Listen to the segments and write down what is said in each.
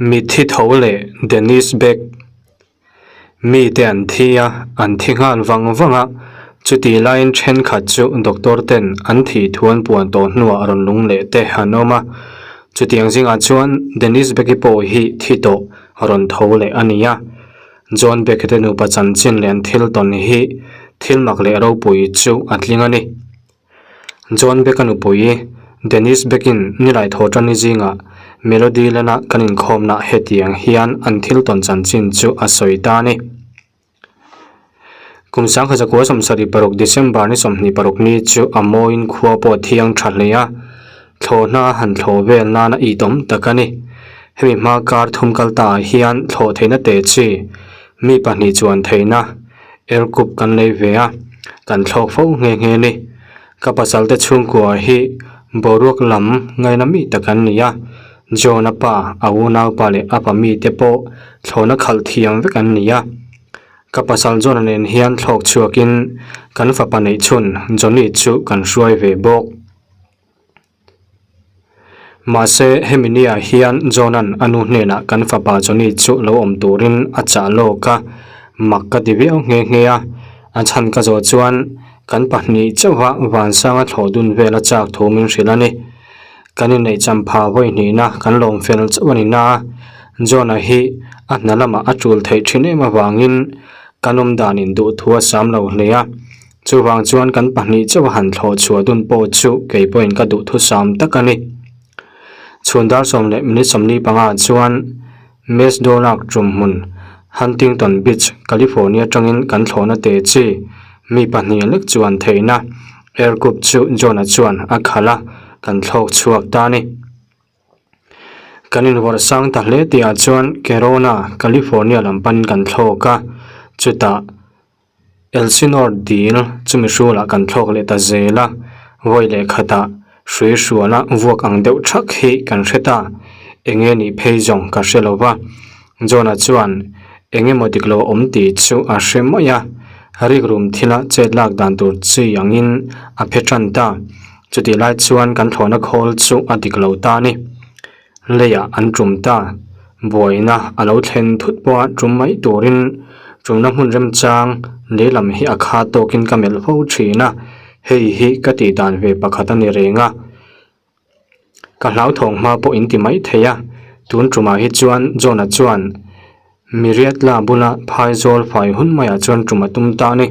Mitthi tho leh Dennis Beck. Mite an thi a, an thi nghal vang vang a, chutih laiin thenkhat chu doctor ten an thih thu an puan tawh hnuah rawn lung leh te an awm a. Chutiang zingah chuan Dennis Beck-i pawh hi thi tawh rawn tho leh a ni a. John Beck-i te nupa chanchin leh an thil tawn hi thil mak leh ropui chu a tling a ni. John Beck-a nupui, Dennis Beck-in nilai thaw tan ni zingah Melody Lane-a kan inkhawmna hetiang hian an thil tawn chanchin chu a sawi ta a ni. Kum 1976 December ni 26 ni chu a mawiin khua pawh thiang tha hle a, thlawhna han thlawh vel nana itawm tak a ni. Hemi hma kar thum kal ta ah hian thlawh theihna te chi mi pahnih chuan theihna Aircoup kan lei ve a, kan thlawk fo nghe nghe ni. Ka pasal te chhungkua hi boruak lam ngaina mi tak an ni a, John-a pa, a unaupa leh a pa mite pawh thlawhna khalh thiam vek an ni a. Ka pasal John-a nen hian thlawk chhuakin kan fapa neih chhun Johnny chu kan hruai ve bawk. Mahse, hemi niah hian John-a'n a nu hnenah kan fapa Johnny chu lo awm turin a chah lawk a, mak ka ti viau nghe nghe a. A chhan ka zawh chuan kan pahnih chauha vansanga thlawh dun vel a chak thu min hrilh a ni. Kan inneih champha vawi hnihna kan lawm fel chauh a ni na a, John-a hi a hna lamah a tul theih thin em avangin kan awm danin duhthu a sam lo hle a. Chuvang chuan kan pahnih chauh a han thlawh chhuah dun pawh chu kei pawhin ka duhthusam tak a ni. Chhun dar sawm leh minute sawmli panga chuan Mesdornak tum hmun Huntington Beach, California atangin kan thlawhna te chi mi pahnih lek chuan theihna Aircoupe chu John-a chuan a khalh a, kan thlawk chhuak ta a ni. Kan invawrh sang ta hle tihah chuan Corona, California lam panin kan thlawk a, chutah Elsinore dil chumi hrualah kan thlawk leh ta zel a, vawi leh khatah hrui hruala vuak ang deuh thak hi kan hre ta. Enge nih phei zawng ka hre lo va. John-a chuan eng emaw dik lo awm tih chu a hre mai a, rikrum thila chet lak dan tur chi angin a phe tan ta. Chutih lai chuan kan thlawhna khawl chu a dik lo ta a ni. Leiah an tum ta. Buaina a lo thlen thut pawha tum mai turin tumna hmun remchang lehlam hi a kha tawkin ka melh fo thin a, hei hi ka tih dan ve pakhat a ni reng a. Ka hlauthawng hma pawh in ti mai thei a, tun tumah hi chuan John-a chuan Miriatla bula phaizawl fai hun maiah chuan tum a tum ta a ni.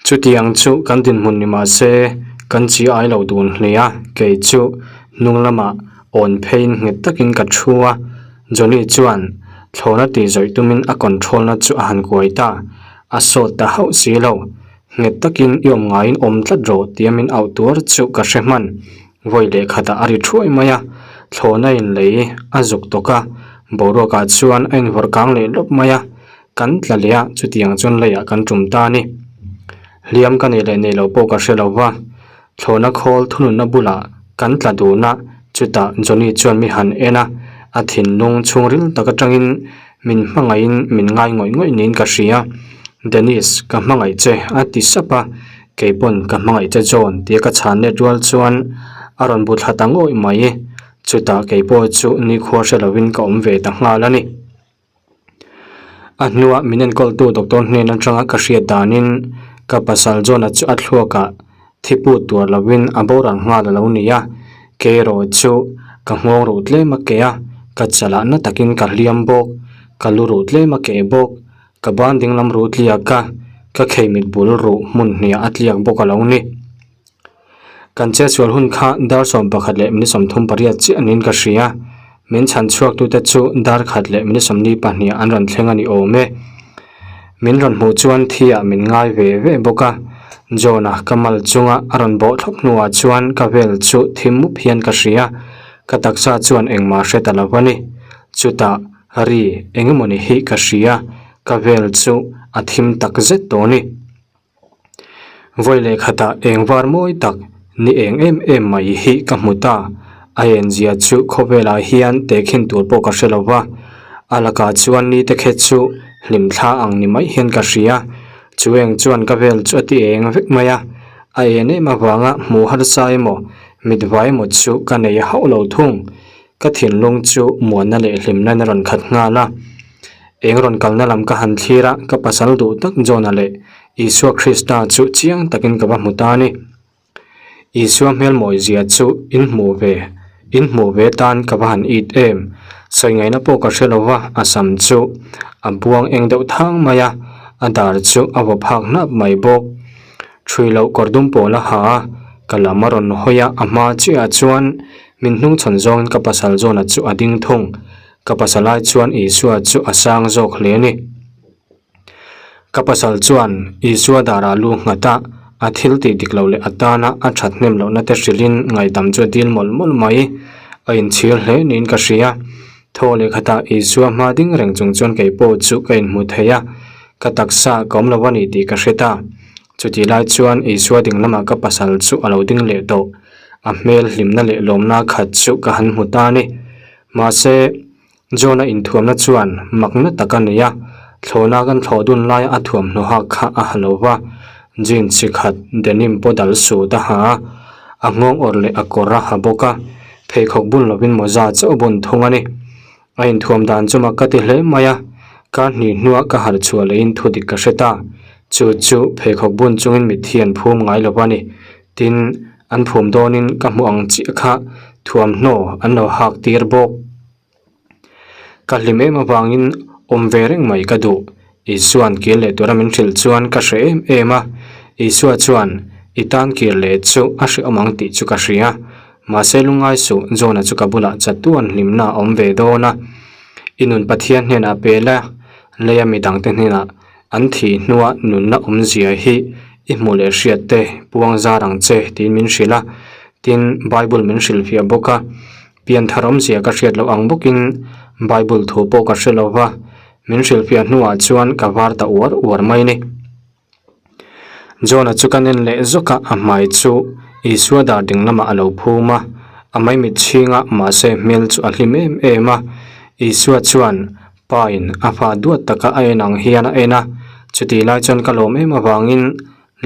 Chutiang chu kan dinhmun ni mah se kan chi ai lo dun hle a, kei chu hnung lamah awn pheiin nghet takin ka thu a, Johnny chuan thlawhna tih zawih tumin a control na chu a han kuai ta, a sawt ta hauh si lo, nghet takin i awm ngaiin awm tlat rawh tia min auh tuar chu ka hre hman, vawi leh khatah a ri thuai mai a, thlawhna in lei a zuk tawk a, boruakah chuan a invawrh kang leh lawp mai a. Kan tla leh a, chutiang chuan leiah kan tum ta a ni. Hliam ka nei leh nei lo pawh ka hre lo va, thlawhna khawl thununna bulah kan tla dun a, chutah Johnny chuan mi han en a, a thinlung chhungril tak atangin min hmangaihin min ngai ngawih ngawih niin ka hria. Dennis, ka hmangaih che, a ti sap a, keipawn ka hmangaih che John tia ka chhan let rual chuan a rawn bu thla ta ngawih mai. Chutah keipawh chu nikhua hre lovin ka awm ve ta nghal a ni. A hnuah min enkawltu doctor hnen atanga ka hriat danin ka pasal John-a chu a thluakah thi put tur lovin a boral nghal a lo ni a, kei erawh chu ka nghawng ruh tlem a keh a, ka chalah na takin ka hliam bawk, ka lu ruh tlem a keh bawk, ka ban dinglam ruh tliak a, ka kheimit bul ruh hmun hniah a tliak bawk a lo ni. Kan chetsual hun kha dar 11 leh minute 38 chiah niin ka hria. Min chhan chhuaktute chu dar khat leh minute 42 an rawn thleng a ni awm e. Min rawn hmuh chuan thiah min ngai ve ve bawk a. John-a ka mal chunga a rawn bawh thlawp hnuah chuan ka vel chu thim mup hian ka hria. Ka taksa chuan engmah hre ta lo a ni. Chutah ri engemawni hi ka hria. Ka vel chu a thim takzet tawh a ni. Vawi leh khatah eng var mawi tak ni eng em em mai hi ka hmu ta. A en zia chu khawvelah hian tehkhin tur pawh ka hre lo va, a lakah chuan ni te khet chu hlim thla ang ni mai hian ka hria. Chu eng chuan ka vel chu a ti eng vek mai a, a en em avanga hmuh harsa emaw mit vai emaw chu ka nei hauh lo thung. Ka thinlung chu muanna leh hlimna in a rawn khat nghal a. Eng rawn kalna lam ka han thlir a, ka pasal duh tak John-a leh Isua Krista chu chiang takin ka va hmu ta a ni. Isua hmel mawi zia chu in hmuh ve, in hmuh ve tan ka va han it em. Sawi ngaihna pawh ka hre lo va, a sam chu a buang eng deuh thang mai a, a dar chu a vaw phak hnap mai bawk. Thui loh kawr dum pawl a ha a, ka lam a rawn hawi a, a hma chiahah chuan min hnungchhawn zawngin ka pasal John-a chu a ding thung. Ka pasal ai chuan Isua chu a sang zawk hle a ni. Ka pasal chuan Isua darah lu nghat a, a thil tih dik loh leh a tana a that hnem lohna te hrilhin ngaihdam chu a dil mawlh mawlh mai. A inchhir hle niin ka hria. Thaw leh khatah Isua hma ding reng chung chuan kei pawh chu ka inhmu thei a, ka taksa ka awm lo a ni tih ka hre ta. Chutih lai chuan Isua ding lamah ka pasal chu a lo ding leh tawh. A hmel hlimna leh lawmna khat chu ka han hmu ta a ni. Mahse. John-a inthuamna chuan makna tak a nei a, thlawhna kan thlawh dun laia a thuamhnaw hak kha a ha lo va, jeans chi khat denim pawh dal sut a ha a, a nghawng awrh leh a kawr a ha bawk a, pheikhawk bun lovin mawza chauh a bun thung a ni. A inthuam dan chu mak ka ti hle mai a, kar hnih hnuah ka harh chhuah lehin thu dik ka hre ta, chu chu pheikhawk bun chungin mitthi an phum ngai lo va ni, tin, an phum dawnin ka hmuh ang chiah kha thuamhnaw an lo hak tir bawk. Ka hlim em avangin awm ve reng mai ka duh. Isua'n kir leh tura min hrilh chuan ka hre em em a. Isua chuan, I tan kir leh chu a hrehawm ang tih chu ka hria. Mahse lungngai suh, Jona chu ka bulah chatuan hlimna a awm ve dawn a. I nun Pathian hnenah pe la, leia midangte hnenah an thih hnua nunna awmzia hi i hmuh leh hriat te puang zar ang che tiin min hrilh a. Tin, Bible min hrilhfiah bawk a. Pianthar awmzia ka hriat loh ang bawkin Bible thu pawh ka hre lo va, min hrilhfiah hnuah chuan ka var ta uar uar mai ni. John-a chu ka nen leh zawk a, a hmai chu Isua dar ding lamah a lo phum a, a maimit chhing a, mahse hmel chu a hlim em em a. Isua chuan Pa in a fa duat taka a en ang hian a en a, chutih lai chuan ka lawm em avangin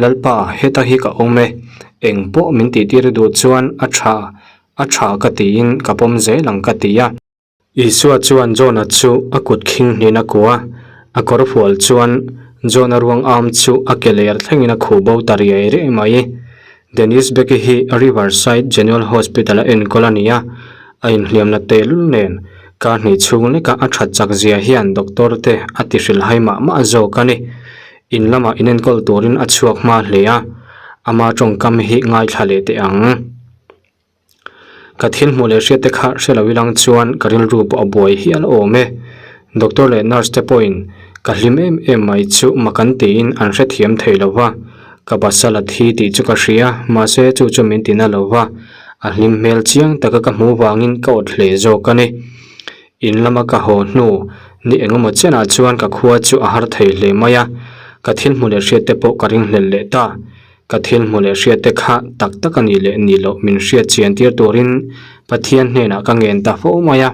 Lalpa heta hi ka awm e, eng pawh min tihtir duh chuan a tha A tha ka tiin ka pawm zel ang ka ti a. Isua chuan Jona chu a kut khing hnin a kuah a, a kawr fual chuan Jona ruang am chu a ke ler thlengin a khuh bo ta riai riai mai. Dennis Becky hi Riverside General Hospital a enkawl a ni a, a inhliamna tehlul nen kar hnih chhung leka a that chak zia hian doctor te a ti hrilhhai mah mah zawk a ni. In lamah inenkawl turin a chhuak hma hle a, ama tawngkam hi ngaithla leh teh ang. Ka thil hmuh leh hriat te kha hre lo ilang chuan ka rilru pawh a buai hial awm e. Doctor leh nurse te pawhin ka hlim em em mai chu mak an tiin an hrethiam thei lo va, ka pasal a thi tih chu ka hria, mahse chu chu min ti na lo va, a hlim hmel chiang taka ka hmuh vangin ka awt hle zawk a ni. In lama ka haw hnu ni engemaw chenah chuan ka khua chu a har thei hle mai a, ka thil hmuh leh hriat te pawh ka ringhlel leh ta. Ka thil hmu leh hriat te kha tak tak a nih leh nih loh min hriat chian tir turin Pathian hnenah ka ngen ta fo mai a.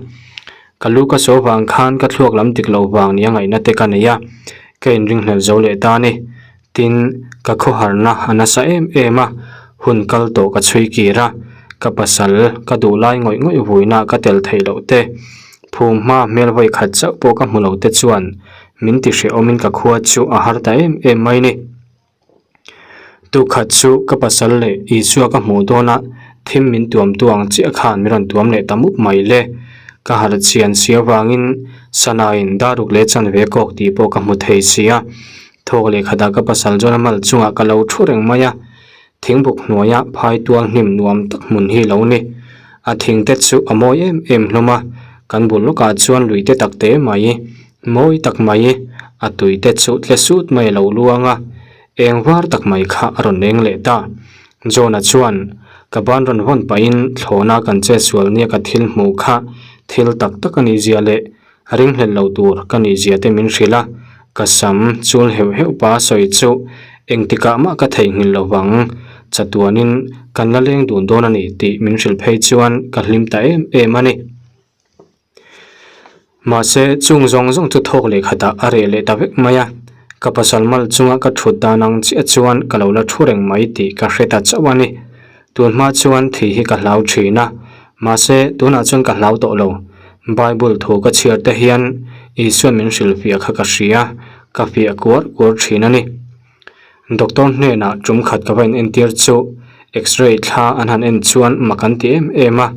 Ka lu ka so vang khan ka thluak lam dik loh vang nia ngaihna te ka nei a, ka inringhlel zo leh ta a ni. Tin, ka khawharna a nasa em em a, hun kal tawh ka chhui kir a, ka pasal ka duh lai ngawih ngawih vuina ka tel theih loh te, phum hma hmel vawi khat chauh pawh ka hmu lo te chuan min ti hrehawmin ka khua chu a har ta em em mai ni. Tukhat chu ka pasal leh Isua ka hmuh dawn a, thim min tuam tu ang chiah khan min rawn tuam leh ta mup mai le. Ka harh chian si avangin Sanain daruk leh chanve kawk tih pawh ka hmu thei si a. Thawk leh khatah ka pasal chuan a mal chungah ka lo thu reng mai a, thingbuk hnuaia phai tual hnim nuam tak hmun hi lo ni. A thing te chu a mawi em em hlawm a, kan bul lawkah chuan lui te tak te mai. Mawi tak mai, a tui te chu tle sut mai a lo luang a, eng var tak mai kha a rawn eng leh ta. John-a chuan, Ka ban rawn vawn pahin thlawhna kan che sual nia ka thil hmuh kha thil tak tak a nih zia leh ringhlel lo tur ka nih zia te min hrilh a, ka sam chul heuh heuh pa sawi chu engtikah mah ka theihnghilh lo vang, chatuanin kan la leng dun dawn a ni tih min hrilh phei chuan ka hlim ta em em a ni. Mahse, chung zawng zawng chu thawk leh khatah a reh leh ta vek mai a, ka pasal mal chunga ka thut dan ang chiah chuan ka lo la thu reng mai tih ka hre ta chauh a ni. Tun hma chuan thih hi ka hlau thin a, Mahse, tunah chuan ka hlau tawh lo. Bible thu ka chhiar te hian Isuan min hrilhfiah kha ka hria, ka fiah kuar kuar thin a ni. Doctor hnenah tum khat ka va in entir chu X-ray thla an han en chuan mak an ti em em a,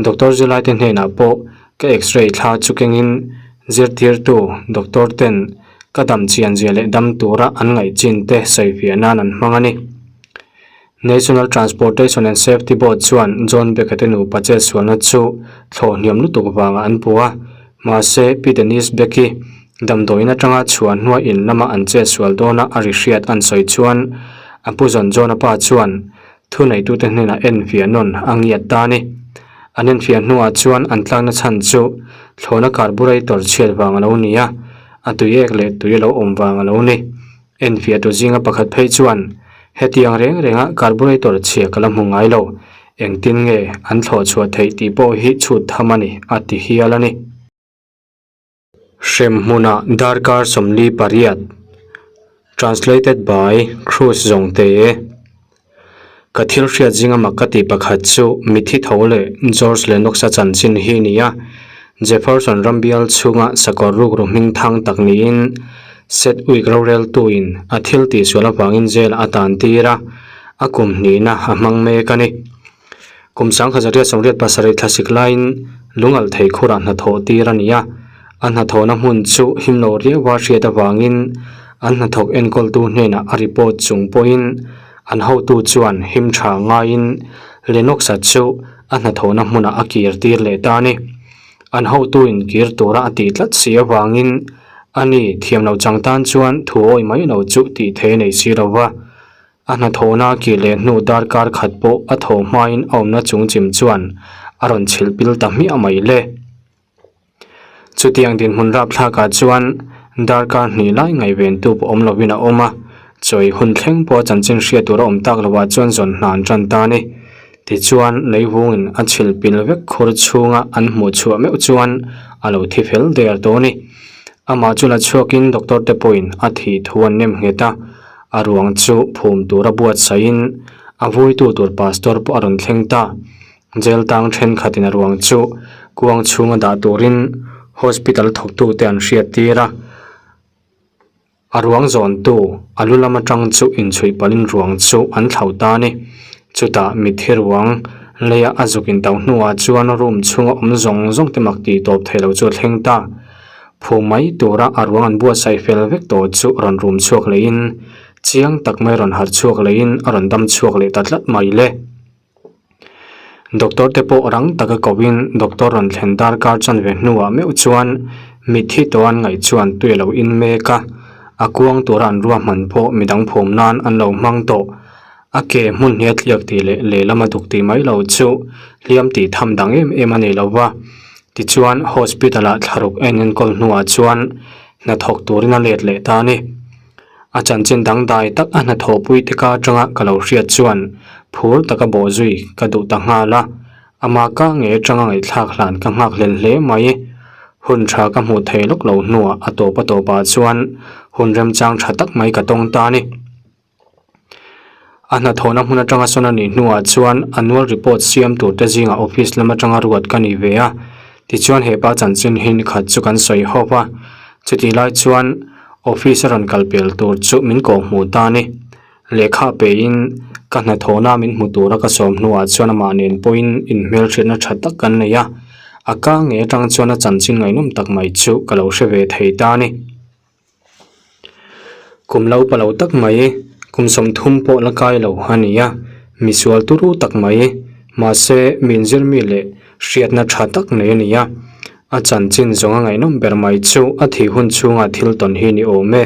Doctor zirlaite hnenah pawh ka X-ray thla chu kengin zirtirtu doctor ten ka dam chian zia leh dam tura an ngaih chin te sawifiah nan an hmang a ni. National Transportation and Safety Board chuan John Beck-a te nupa chetsualna chu thlawh hniam lutuk vangah an puh a, mahse Pi Denise Beck-i damdawiin atanga chhuah hnuah in lama an chetsual dawna a ri hriat an sawi chuan a pu John John-a pa chuan thuneitute hnenah enfiah nawn a ngiat ta a ni. An enfiah hnuah chuan an tlakna chhan chu thlawhna carburetor chhiat vang a lo ni a, a tui ek leh tui a lo awm vang a lo ni. Enfiahtu zinga pakhat phei chuan, Hetiang reng renga carburetor chhia ka la hmu ngai lo, engtin nge an thlawh chhuah theih tih pawh hi chhut tham a ni, a ti hial a ni. Hremhmunah darkar 48 Translated by Cruz Zawngte Ka thil hriat zinga mak ka tih pakhat chu mithi tho leh George Lennox-a chanchin hi a ni a. Jefferson rambial chhunga sakawr rukru hming thang tak niin Sedgwick roreltuin a thil tihsual avangin jail a tan tir a, a kum hnihna a hmang mek a ni. Kum 1887 thlasik laiin lungalh thei khurah hnathawh tir a ni a, a hnathawhna hmun chu him lo riauva hriat avangin an hnathawk enkawltu hnenah a report chung pawhin an hotu chuan him tha ngaiin Lennox-a chu a hnathawhna hmunah a kir tir leh ta a ni. An hotuin kir tura a tih tlat si avangin ani thiam lo chang tan chuan thu awi mai lo chu tih thei a nei si lo va. A hnathawhna a kir leh hnu darkar khat pawh a thaw hmain a awmna chung chim chuan a rawn chhilh pil ta hmiah mai le. Chutiang dinhmun rapthlakah chuan darkar hnih lai ngaihventu pawh awm lovin a awm a, chawi hun thleng pawh chanchin hriat tur a awm tak lovah chuan zawn hna an tan ta a ni. Tichuan leivungin a chhilh pil vek khur chhunga an hmuh chhuah meuh chuan a lo thi fel der tawh a ni. Amah chu la chhuakin doctor te pawhin a thih thu an nem nghet a, A ruang chu phum tura buatsaihin a vuitu tur pastor pawh a rawn thleng ta. Jail tang thenkhatin a ruang chu kuang chhunga dah turin hospital thawktute an hriat tir a. A ruang zawntu a lu lam atang chu inchhuih palhin ruang chu an thlauh ta a ni. Chutah mitthi ruang leia a zuk intauh hnuah chuan room chhunga awm zawng zawng te mak tih tawp theih loh chu a thleng ta. Phu mai tura a ruang an buatsaih fel vek tawh chu rawn rum chhuak lehin chiang tak mai rawn harh chhuak lehin a rawn dam chhuak leh ta tlat mai le. Doctor te pawh rang taka kohin doctor rawn thlen darkar chanve hnuah meuh chuan mitthi tawh an ngaih chuan tui a lo in mek a, a kuang tura an ruahman pawh midang phum nan an lo hmang tawh. A ke hmun hi a tliak tih leh lehlam a duk tih mai lo chu hliam tih tham dang em em a nei lo va. Tichuan hospital ah thlaruk a inenkawl hnuah chuan hnathawk turin a let leh ta a ni. A chanchin dangdai tak a hnathawhpui te ka atanga ka lo hriat chuan phur taka bawhzui ka duh ta nghal a, ama ka nge atanga ngaihthlak hlan ka nghakhlel hle mai. Hun tha ka hmuh thei lawk lo hnuah a tawp a tawpah chuan hun remchang tha tak mai ka tawng ta a ni. A hnathawhna hmun atanga sawn a nih hnuah chuan annual report siam tur te zingah office lam atanga ruat ka ni ve a, tichuan hepa chanchin hi nikhat chu kan sawi hawp a, chutih lai chuan office a rawn kal pel tur chu min kawh hmuh ta a ni. Lehkha pein ka hnathawhna min hmu tura ka sawm hnuah chuan amah nen pawhin inhmelhriatna tha tak kan nei a, a ka ngei atang chuan a chanchin ngaihnawm tak mai chu ka lo hre ve thei ta a ni. Kum lo pa lo tak mai, kum 30 pawh la kai lo a ni a, misual turu tak mai, mahse min zirmi leh hriatna tha tak nei a ni a. A chanchin zawng a ngaihnawm ber mai chu a thih hun chhunga thil tawn hi ni awm e.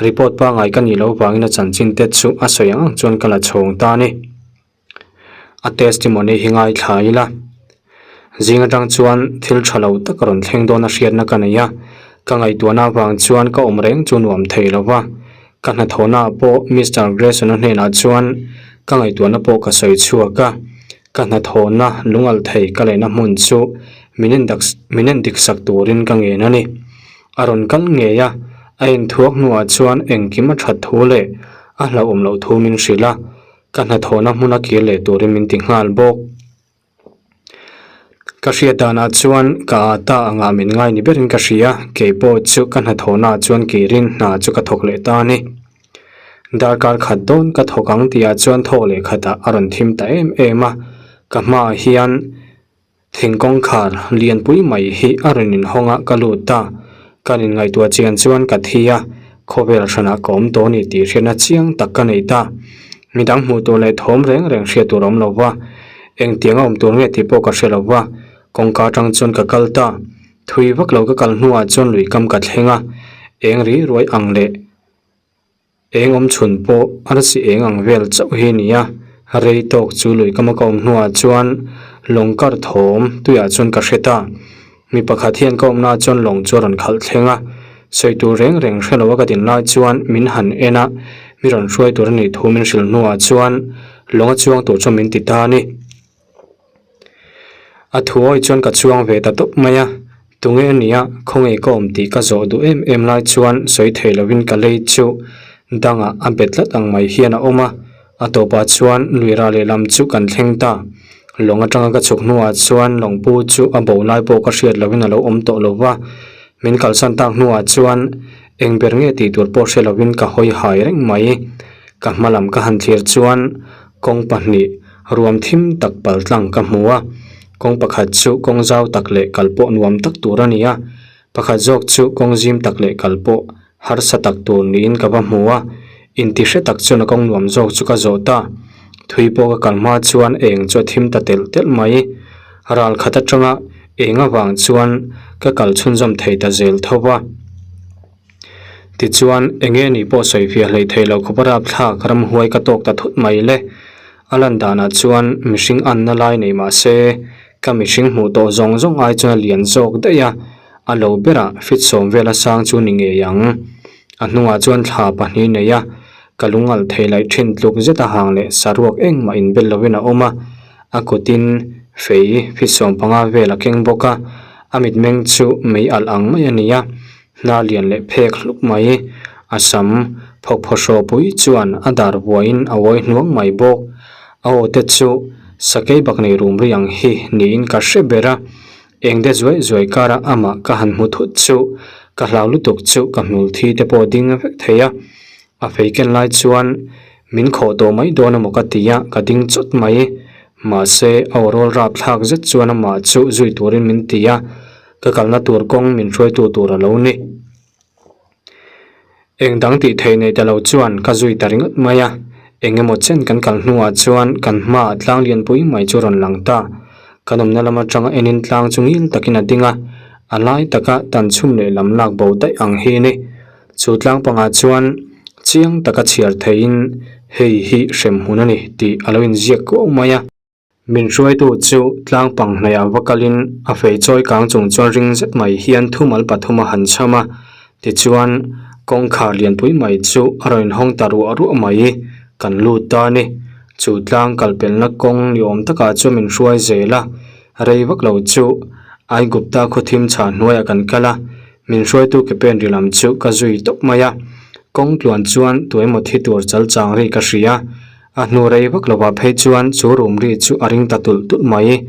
Report pangngai ka nih loh vangin a chanchin te chu a sawi ang ang chuan ka la chhawng ta a ni. A testimony hi ngaithla ila. Zing atang chuan thil tha lo tak a rawn thleng dawn a hriatna ka nei a, ka ngaihtuahna avang chuan ka awm reng chu nuam thei lo va. Ka hnathawhna ah pawh Mister Grayson-a hnenah chuan ka ngaihtuahna pawh ka sawi chhuak a, ka hnathawhna lungalh thei ka lehna hmun chu min endak min endik sak turin ka ngen a ni. A rawn kal ngei a, a enthuak hnuah chuan engkim a that thu leh a hlauhawm loh thu min hrilh a. Ka hnathawhna hmuna kir leh turin min ti nghal bawk. Ka hriat danah chuan ka â ta angah min ngai ni berin ka hria, kei pawh chu ka hnathawhnaah chuan kirin hna chu ka thawk leh ta a ni. Darkar khat dawn ka thawk ang tihah chuan thawk leh khatah a rawn thim ta em em a, ka hmaah hian thing kawngkhar lianpui mai hi a rawn inhawng a ka lut ta. Kan inngaihtuah chian chuan ka thi a, khawvel hranah ka awm tawh a ni tih hriatna chiang tak ka nei ta. Midang hmuh tur leh thawm reng reng hriat tur a awm lo va, engtiang a awm tur nge tih pawh ka hre lo va, kawngka atang chuan ka kal ta. Thui vak lo ka kal hnuah chuan lui kam ka thleng a, eng ri ruai ang leh eng awm chhun pawh arsi eng ang vel chauh hi a ni a, rei tawk chu lui kama ka awm hnuah chuan lawng kar thawm tuiah chuan ka hre ta. Mi pakhat hian ka awmna chuan lawng chu a rawn khalh thleng a, sawi tur reng reng hre lo a ka din lai chuan min han en a, mi rawn hruai tur a nih thu min hrilh hnuah chuan lawng a chuang tur chuan min ti ta a ni. A thu awi chuan ka chuang ve ta tawp mai a, tunge a nia khawnge ka awm tih ka zawh duh em em lai chuan sawi thei lovin ka lei chu dangah a bet tlat ang mai hian a awm a, A tawpah chuan luira lehlam chu kan thleng ta. Lawng atanga ka chhuk hnuah chuan lawngpu chu a bo lai pawh ka hriat lohin a lo awm tawh lo va. Min kalsan tak hnuah chuan eng ber nge tih tur pawh hre loin ka hawi hai reng mai. Ka hma lam ka han thlir chuan kawng pahnih ruam thim tak pal tlang ka hmu a. Kawng pakhat chu kawng zau tak leh kal pawh nuam tak tur a ni a. Pakhat zawk chu kawng zim tak leh kal pawh harsa tak tur niin ka va hmu a, inti hre tak chuan a kawng nuam zawk chu ka zawh ta. Thui pawh ka kal hma chuan eng chu a thim ta telh telh mai. Ral khat atanga eng avang chuan ka kal chhunzawm thei ta zel tho va. Tichuan, enge ni pawh sawi fiah hleih thei lo khawpa rapthlak ramhuai ka tawk ta thut mai le. A lan danah chuan mihring anna lai nei mah se, ka mihring hmuh tawh zawng zawng ai chuan a lian zawk daih a, a lo berah fit sawm vel a sang chu ni ngei ang. A hnungah chuan thla pahnih nei a, ka lungalh thei laih thin tluk zet a hang leh saruak engmah inbel lovin a awm a, a kutin fei fit 15 vel a keng bawk a, a mitmeng chu mei alh ang mai a ni a, hna lian leh phek hluk mai, a sam phawk phaw hraw pui chuan a dar vuahin a uai hnuang mai bawk. A aw te chu sakei bak nei rum ri ang hi niin ka hre ber a, eng de zuai zuai kara amah ka han hmu thut chu ka hlau lutuk chu ka hmul thi te pawh ding vek thei a, a fei ken lai chuan min khawh tawh mai dawn emaw ka ti a, ka ding chawt mai. Mahse a aw rawl rapthlak zet chuan amah chu zui turin min ti a. Ka kalna tur kawng min hruaitu tur a lo ni. Eng dang tih theih nei ta lo chuan ka zui ta ringawt mai a, eng emaw chen kan kal hnuah chuan kan hmaah tlang lianpui mai chu rawn lang ta. Kan awmna lam atanga enin tlang chu ngil takin a ding a, a lai taka tan chhum leh lam lak bo daih ang hi a ni. Chu tlang pangah chuan chiang taka chhiar theihin hei hi hremhmun a ni tih a lo inziak kuau mai a. Min hruaitu chu tlang pang hnaihah va kalin a fei chawi kang chung chuan ring zet mai hian thumal pathum a han cham a, tichuan kawngkhar lianpui mai chu a rawn inhawng ta ruah ruah mai, kan lut ta a ni. Chu tlang kalpelna kawng ni awm takah chuan min hruai zel a, rei vak lo chu Aigupta khawthim chhah hnuaiah kan kal a, min hruaitu ke pen ri lam chu ka zui tawp mai a, kawng tluan chuan tuemaw thi tur chal chang ri ka hria. A hnu rei vak lovah phei chuan chu room ri chu a ring ta tulh tulh mai.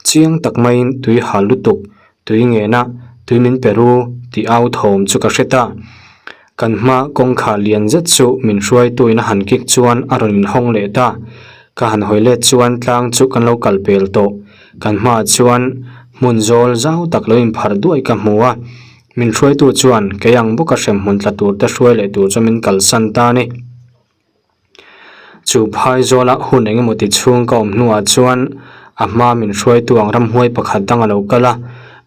Chiang tak maiin tui hal lutuk, tui ngena, tui min pe ru tih au thawm chu ka hre ta. Kan hma kawngkhar lian zet chu min hruaituin a han kik chuan a rawn inhawng leh ta. Ka han hawi let chuan tlang chu kan lo kal pel tawh. Kan hmaah chuan hmun zawl zau tak lo inpharh duai ka hmu a. Min hruaitu chuan kei ang bawka hremhmun tla tur te hruai leh tur chu min kalsan ta a ni. Chu phai zawla hun eng emaw ti chhung ka awm hnuah chuan a hma min hruaitu ang ramhuai pakhat dang a lo kal a,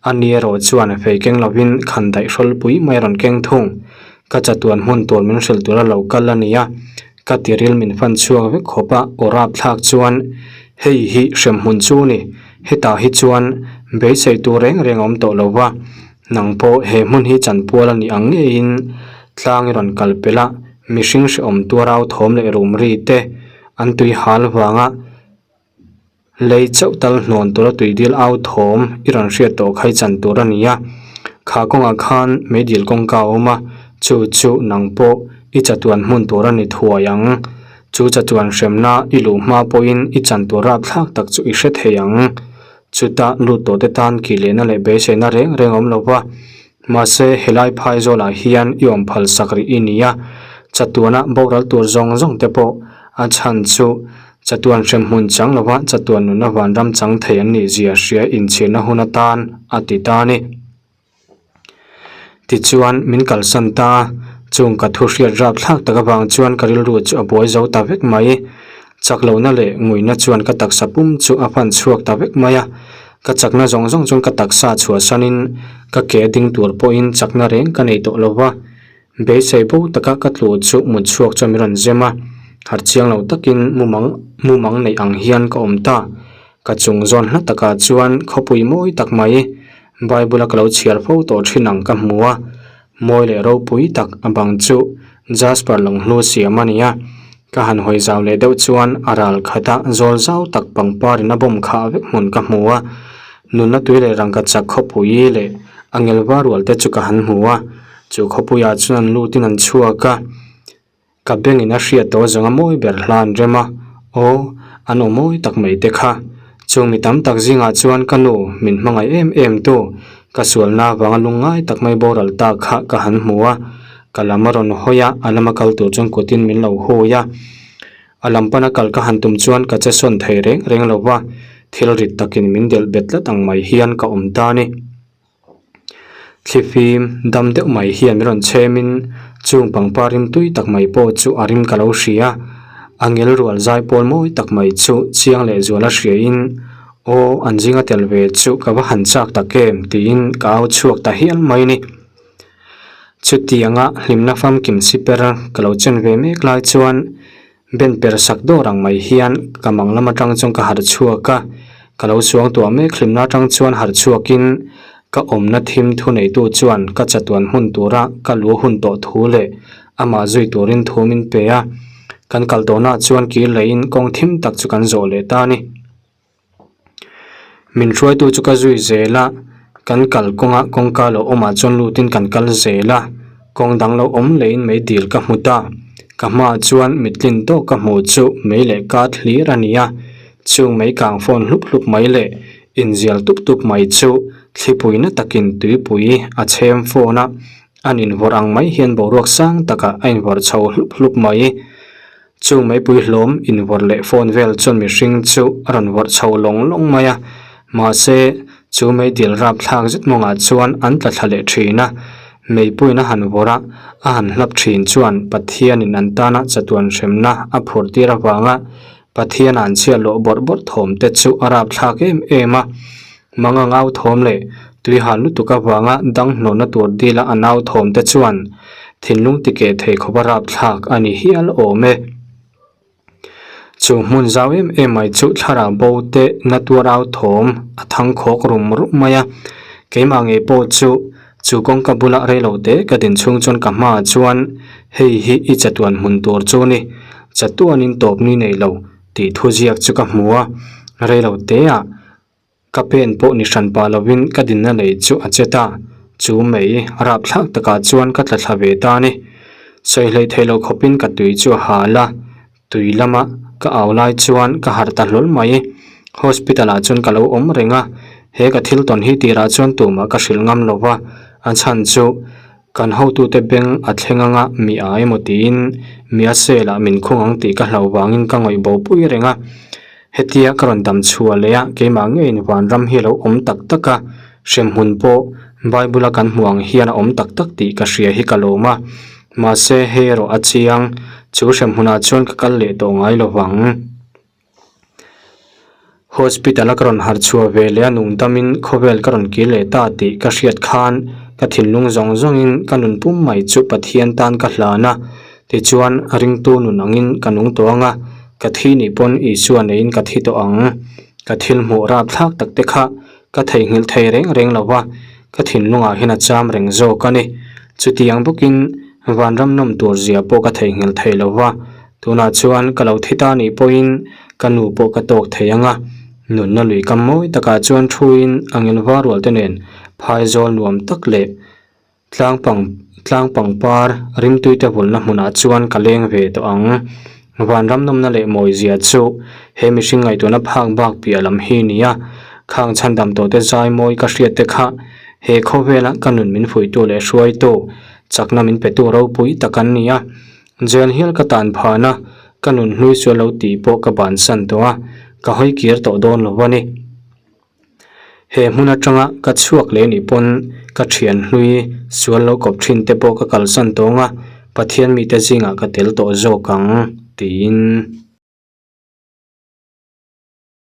ani erawh chuan fei keng lovin khan daih hrawlpui mai a rawn keng thung. Ka chatuan hmun tur min hrilh tur a lo kal a ni a, ka tiril min fan chhuak vek khawp a, aw rapthlak chuan hei hi hremhmun chu ni, hetah hi chuan beisei tur reng reng a awm tawh lo va, nang pawh he hmun hi chanpual a nih ang ngeiin tlang i rawn kal pelh a, Mihring hrehawm tuarau thawm leh rum ri te an tui hal vanga lei chauh tal hnawn tura tui dil au thawm i rawn hriat tawh kha i chan tur a ni a. Kha kawngah khan meidil kawngka a awm a, chu chu nang pawh i chatuan hmun tur a ni thuai ang. Chu chatuan hremna i luh hma pawhin i chan tur rapthlak tak chu i hre thei ang. Chuta lut tawh te tan kih lehna leh beiseina reng reng a awm lo va. Mahse, helai phai zawlah hian i awm phal sak rih i ni a, chatuana boral tur zawng zawng te pawh a chhan chu chatuan hremhmun chang lova chatuan nunna vanram chang thei an nih zia hria inchhirna hun atan a ti ta a ni. Tichuan, min kalsan ta a, chung ka thu hriat rap thlak tak avang chuan ka rilru chu a buai zo ta vek mai. Chak lohna leh nguina chuan ka taksa pum chu a hman chhuak ta vek mai a, ka chakna zawng zawng chuan ka taksa chhuahsanin ka ke ding tur pawhin chakna reng ka nei tawh lo va. Beisei bo taka ka tlu chu mut chhuak chuan min rawn zem a, harh chiang lo takin mumang mumang neih ang hian ka awm ta. Ka chung zawn hla takah chuan khawpui mawi tak mai Bible a ka lo chhiar fo tawh thin ang ka hmu a, mawi leh ropui tak a bang chu Jasper lunghlu siam a ni a, ka han hawi zau leh deuh chuan a ral khat a zawl zau tak pangpar in a bawm khah vek hmun ka hmu a, nunna tui leh rangka chak khawpui leh a ngelva rual te chu ka han hmu a, chu khawpui ah chuan an lut in an chhuak a. Ka bengin a hriat tawh zawnga mawi ber hla an rem a, aw, an aw mawi tak mai te kha. Chung mi tam tak zingah chuan ka nu, min hmangaih em em tu, ka sualna avanga lungngai tak mai boral ta kha ka han hmu a. Ka lam a rawn hawi a, a lama kal tur chuan kutin min lo hui a. A lam pana kal ka han tum chuan ka che sawn thei reng reng lo va, thil rit takin min delh bet tlat ang mai hian ka awm ta a ni. Thlifim dam deuh mai hian rawn chhemin chung pangpar rim tui tak mai pawh chu a rim ka lo hria. A ngel rual zai pawl mawi tak mai chu chiang leh zual a hriain aw an zinga tel ve chu ka va han chak tak em tiin ka au chhuak ta hial mai ni. Chutianga hlimna famkim siper ka lo chen ve mek lai chuan Ben per sak dawr ang mai hian ka mang lam atang chuan ka harh chhuak a, ka lo suang tuah mek hlimna atang chuan harh chhuakin ka awmna thim thuneitu chuan ka chatuan hmun tura ka lu hun tawh thu leh amah zui turin thu min pe a, kan kal tawhnaah chuan kir lehin kawng thim tak chu kan zawh leh ta a ni. Min hruaitu chu ka zui zel a, kan kal kawnga kawngka lo awmah chuan lutin kan kal zel a, kawng dang lo awm leiin mei dil ka hmu ta. Ka hmaah chuan mittlin tawk ka hmuh chu mei leh kat hlir a ni a, chung mei kang fawn hlup hlup mai leh inzial tup tup mai chu thlipuina takin tuipui a chhem fawn a, an invawrh ang mai hian boruak sang takah a invawrh chho hlup hlup mai. Chung meipui hlawm invawrh leh phone vel chuan mihring chu a rawn vawrh chho lawng lawng mai a, mahse chu meidil rapthlak zet mawngah chuan an tla thla leh thin a, meipuiin a han vawrh a, a han hlap thin chuan Pathianin an tana chatuan hremna a phur tir avanga Pathian an chhiat loh bawrh bawrh thawm te chu a rapthlak em em a, manga ngau thawm leh tuihal lutuk avanga dang hnawhna tur dila a nau thawm te chuan thinlung tikeh thei khawp a rapthlak a ni hial awm e. Chu hmun zau em em mai chu thlarau bo te na tuar au thawm a thang khawk rum rum mai a, keimah ngei pawh chu chu kawngka bulah reilo te ka din chhung chuan ka hmaah chuan hei hi i chatuan hmun tur chu ni, chatuanin tawp ni nei lo tih thu ziak chu ka hmu a, reilo teah Ka pen pawh ni hran pah lovin ka dinna lei chu a che ta. Chu mei rapthlak takah chuan ka tla thla ve ta a ni. Sawi hleih theih loh khawpin ka tui chu a hal a, tui lama ka au lai chuan ka harh ta hlawl mai. Hospital ah chuan ka lo awm reng a, he ka thil tawn hi tirah chuan tumah ka hrilh ngam lo va, a chhan chu kan hotute beng a thleng anga mi a emaw tiin mi a cell ah min khung ang tih ka hlauh vangin ka ngawih bo pui reng a. Hetia ka rawn dam chhuah leh a, keimah ngeiin vanram hi a lo awm tak tak a, hremhmun pawh Bible a kan hmuh ang hian a awm tak tak tih ka hria hi ka lawm a. Mahse hei erawh a chiang, chu hremhmunah chuan ka kal leh tawh ngai lo vang. Hospital a ka rawn harh chhuah ve leh a nung damin khawvel ka rawn kir leh ta tih ka hriat khan ka thinlung zawng zawngin ka nun pum mai chu Pathian tan ka hlan a, Tichuan, a ringtu nun angin ka nung tawh ang a, ka thi nih pawn Isua neiin ka thi tawh ang. Ka thil hmuh rapthlak tak te kha ka theihnghilh thei reng reng lo va, ka thinlungah hian a cham reng zawk a ni. Chutiang bawkin vanram nawm tur zia pawh ka theihnghilh thei lo va, tunah chuan ka lo thi ta nih pawhin ka nu pawh ka tawk thei ang a. Nunna lui kam mawi takah chuan thuin angel var rual te nen phaizawl nuam tak leh Tlang pang tlang pangpar rimtuite vulna hmunah chuan ka leng ve tawh ang. Vanram nawmna leh mawizia chu he mihring ngaihtuahna phak bak piah lam hi nia. Khang chhandam tawhte zai mawi ka hriat te kha he khawvela ka nun min fuihtu leh hruaitu, chakna min petu ropui tak an ni a. Jail hial ka tan phan a, ka nun hlui sual lo tih pawh ka bansan tawh a, ka hawi kir tawh dawn lo a ni. He hmun atanga ka chhuak leh nih pawn ka thian hlui sual lo kawp thin te pawh ka kalsan tawng a, Pathian mite zingah ka tel tawh zawk ang, tiin.